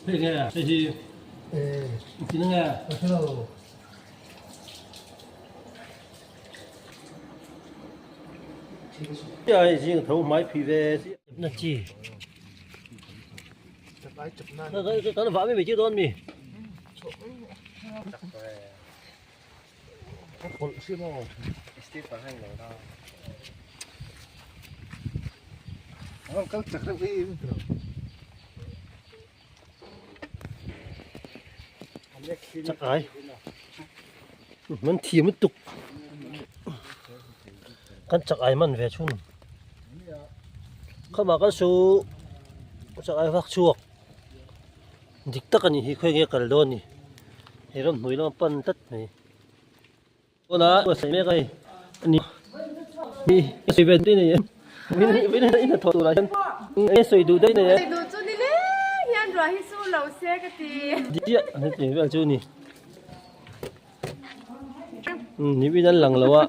Hei nge hei hi engtin nge? Ai zing tho hmai phih ve na chi. Kan vah mi chi dawn mi. Chắc ai man thiam lutuk kan chak ai man ve chhun khama kan su chak ai vak chhuak dik tak a nih hi khawi nge kal dawn ni he ram hnuai lama pan tlat mai tuna sawi mek a hei ani mi sawi ve duh nei em min in hnathawh turah hian enge sawi duh daih nei em Sawi duh chu ni leng hian ruah hi su lo se ka ti chiah heti vel chu ni ni in an lang lo a.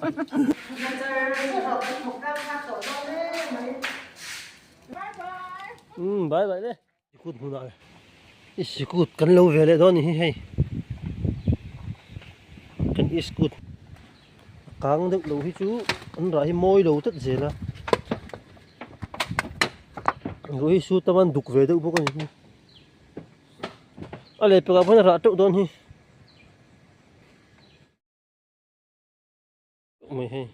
Bye bye le. Sikut hmunah i sikut kan lo ve leh dawn a ni hi hei kan iskut a kang deuh lo hi chu an rah hi mawi lo tlat zel a ruah hi su tam an duk ve deuh bawk a ni hi a lehpekah pawh hian a rah teuh dawn hi. Mai hei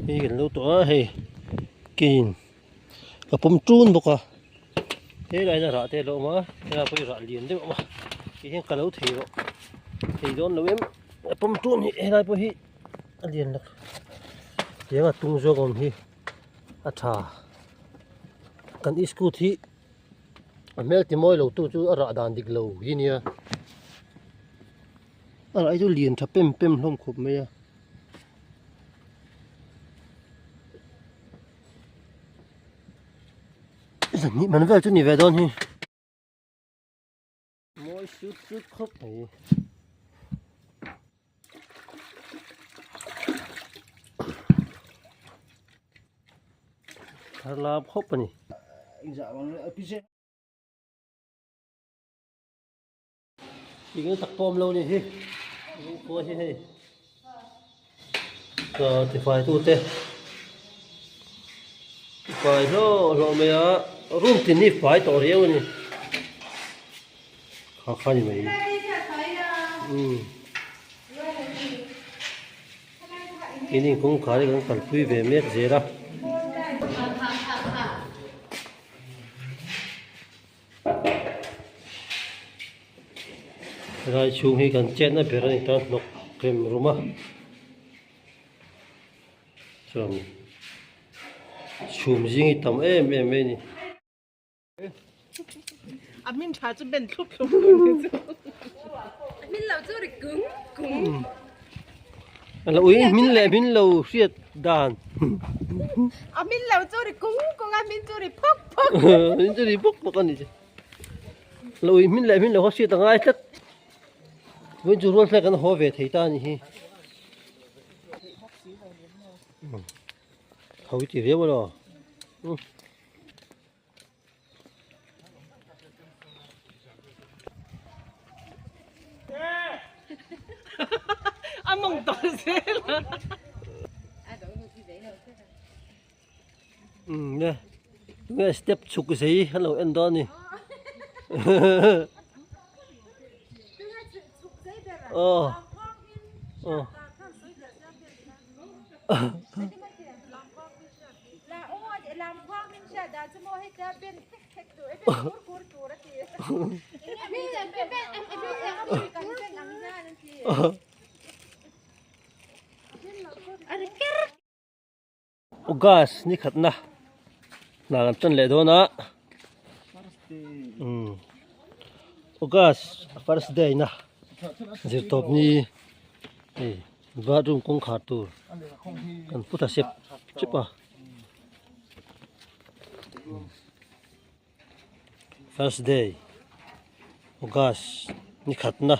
hei kan lo tawh a hei kein ka pawm tun bawk a helai hian rah te a lo awm a helai pawh hi rah lian deuh a awm a ti hian ka lo thei rawh thei dawn lo em a pawm tun hi helai pawh hi. A lian lak tiang a tung zawk awm hi a tha kan iskut hi a hmel ti mawi lo tu chu a rah dan dik lo hi nia a rah hi chu lian tha pem pem hlawm khawp mai a. Zahnih man vel chu ni ve dawn hi. Mawi sut sut khawp mai. Thar lap khawp a ni. Eng tak pawh awm lo ni hi. Khua hi hei. Tifai tute tifai hlawh hlawh mai a room tin hi fai tawh riau a ni kha kha ni mai umm keini kawngkhar hi kan kalpui ve mek zel a. Helai chhung hi kan chetna ber a ni ta hnawk rem rum a chuan chhum zing hi tam em em mai a ni. A min tha chu ben thlup thlup tur ni chu. Min lo chu ri kung kung. A lo ui min leh min lo hriat dan. A min lo chu ri kung kung a min chu ri phawk phawk. Min chu ri phawk phawk a ni chu. Lo ui min leh min lo kha hriat a ngai tlat. Vawiin chu rual hlek an haw ve thei ta a nih hi. Ho i ti viau elaw. A mawng tawh zel a. Umm nge nge step chhuk zei an lo en dawn a ni. Aw aw. August ni khatna hna kan tan leh dawn a umm August first day na zirtawp ni hei bathroom kawngkhar tur kan pu ta sep sep a. First day August ni khatna.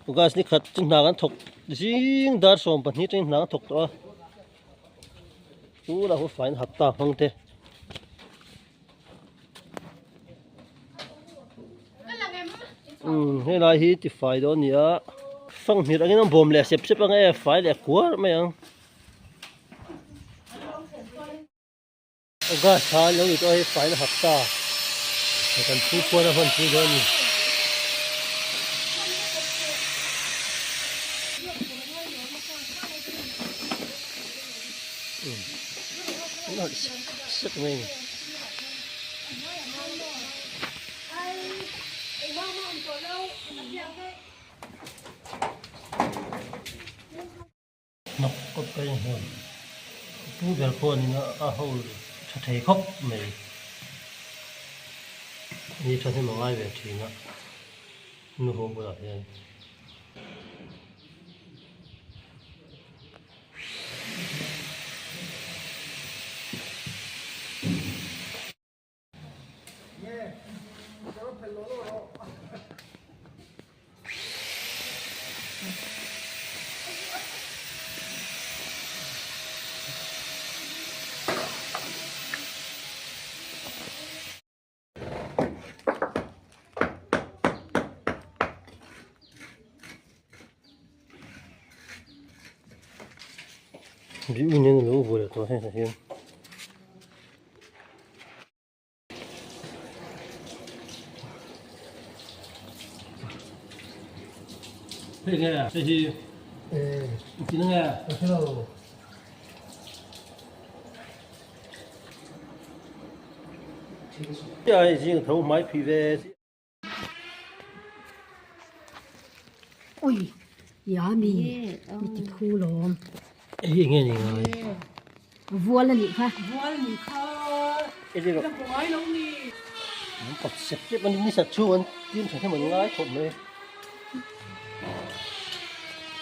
August ni khat chu hna kan thawk zing dar 12 atangin hna kan thawk tawh a tunah pawh faiin hapta hmang te. Umm helai hi tifai dawn a ni a fanghmir angin an bawm leh sep sep ang e fai leh kuar mai ang. August thla an lo ni tawh a hei faina hapta kan phu khuan a hman pui dawn a ni. Sep mai a ni. Hnawk kawp ka inhmun pu ber khuanin a ho tha thei khawp mai ni thahnem a ngai ve thin a nu ho bulah hian. Biuin a lo vual tawh hengah hian. Hei nge hei hi engtin nge ai zing tho hmai phih ve. Ui ya mi mi ti phu lawm. Hei enge ni ngai. Vual a nih kha. Vual nih kha. Ila hmu ngai lo ni. An kawt sep sep a ni sat chhung an tim tha hnem an ngai khawp mai.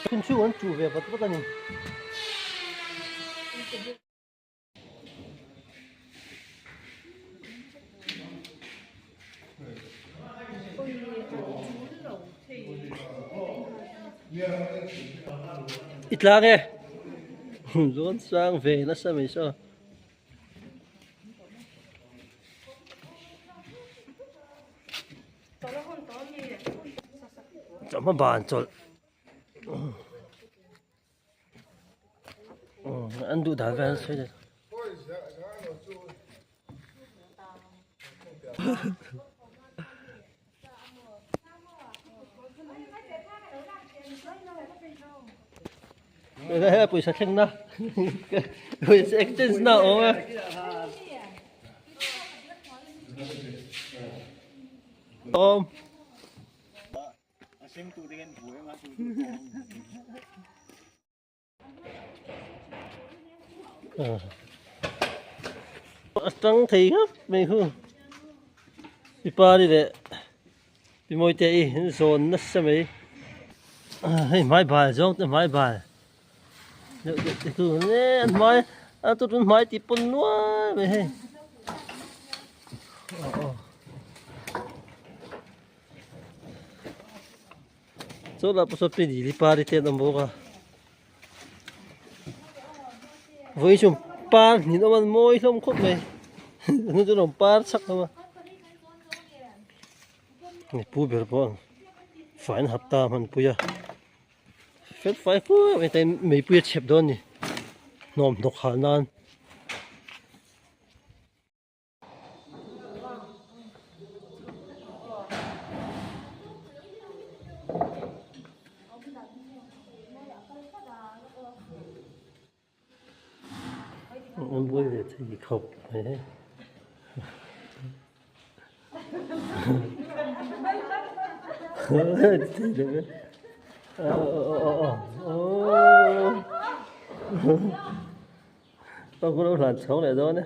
Thun chhung an chuh ve vat vat a ni. I tlang e zawn sang ve nasa mai saw. Chawhma ban chawlh. An duh dan vel an sawi leh. Hei pawisa thleng na pawisa exchange na a awm a. Awm. A tang thei khawp mai khu pipari leh pimawi te hi an zawn nasa mai hei hmai bal zawng te hmai bal deuh deuh te khu an hmai a chu chu hmai tih pawn nuai mai hei. Chaw lah pawh saw pili li pari te an awm bawk a vawiin chu par hnin awm a mawi hlawm khawp mai hnung chu an par chhak hlawm a ni pu ber pawh ang fai an hapta hmanpui a fel fai fur mai tain meipui a chhep dawn a ni hnawm hnawk hal nan. An buai ve thei khawp mai hei. Tao cũng đâu làm xấu lại đó nè.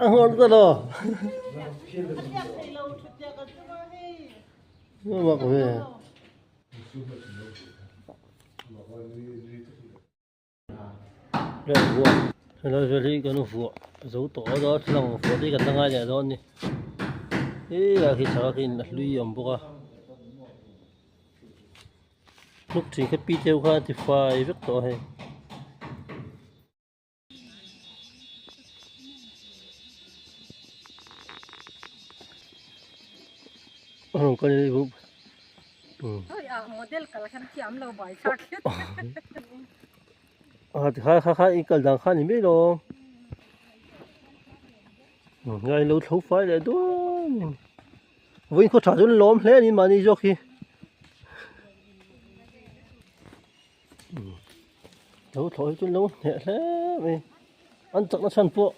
A nghawr ta lo. Mak ve. Leh vuah helai vel hi kan vuah zo tawh a dawn thil ang vuah te hi kan la ngai leh dawn a ni helai khi chhak ah khian a hlui a awm bawk a hnuk thin kha pi te ho khan a ti fai vek tawh a hei. Kha kha kha i kal dan kha a ni mai lo ngai lo tho fai leh dawn vawiin khaw tha chu an lawm hle a ni mahni zawk hi. Lo thlawh hi chu lo hneh hle mai an chakna chhan pawh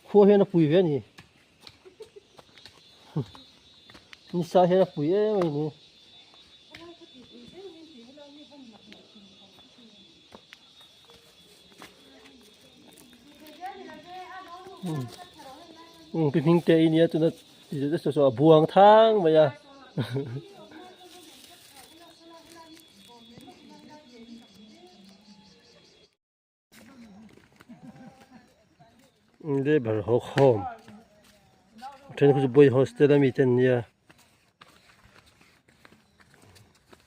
khua hian a pui ve a ni nisa hian a pui em a ni. Umm pi hming te i nia tuna a buang thang mai a. Labour ho khawm a then khu chu boy hostel ami te an nia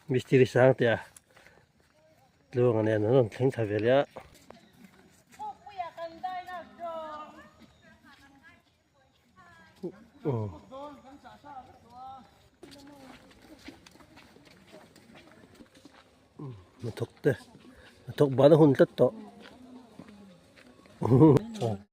mistiri sang te a tluang nen an rawn thleng thla ve leh a. Hnathawk te hnathawk ban a hun tlat tawh.